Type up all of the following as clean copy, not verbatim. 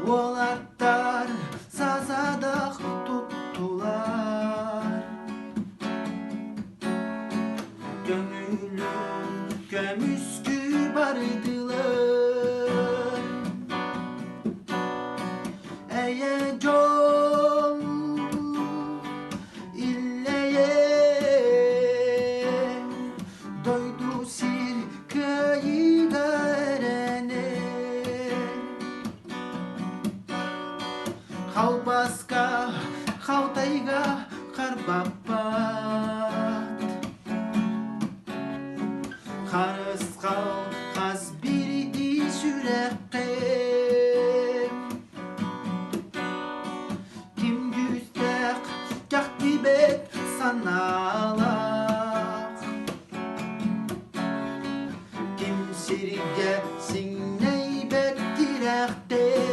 Уолаттар сасадах туттулар. Көҥүлү көмүскүү бардылар. Эйэ дьол иллэйэ дойду сир кыайыыга эрэнэр. Халбаска, халтайга харбаппат. Харысхал хас биирдии сүрэххэ Ким күүстээх, кэхтибэт санаалаах Ким сиргэ сиҥнэйбэт тирэхтээх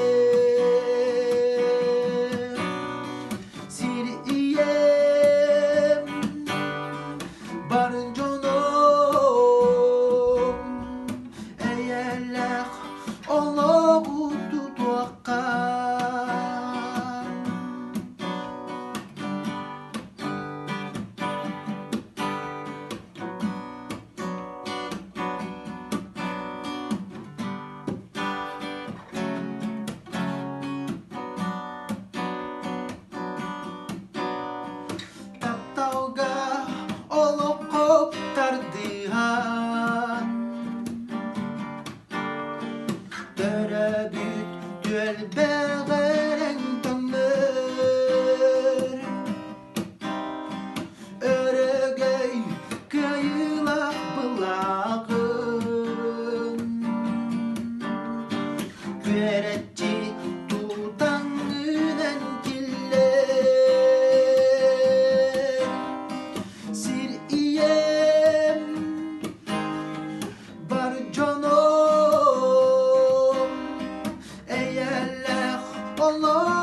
Сир ийэм бар дьонум эйэлээх олоҕу тутуохха. Тапталга олоххо тардыһан Төрөөбүт түөлбэҕэр төҥнөр Өрөгөй кыайыылаах былааҕын Күөрэччи тутаҥҥынан киллэр Сир ийэм бар дьонум эйэлээх олох.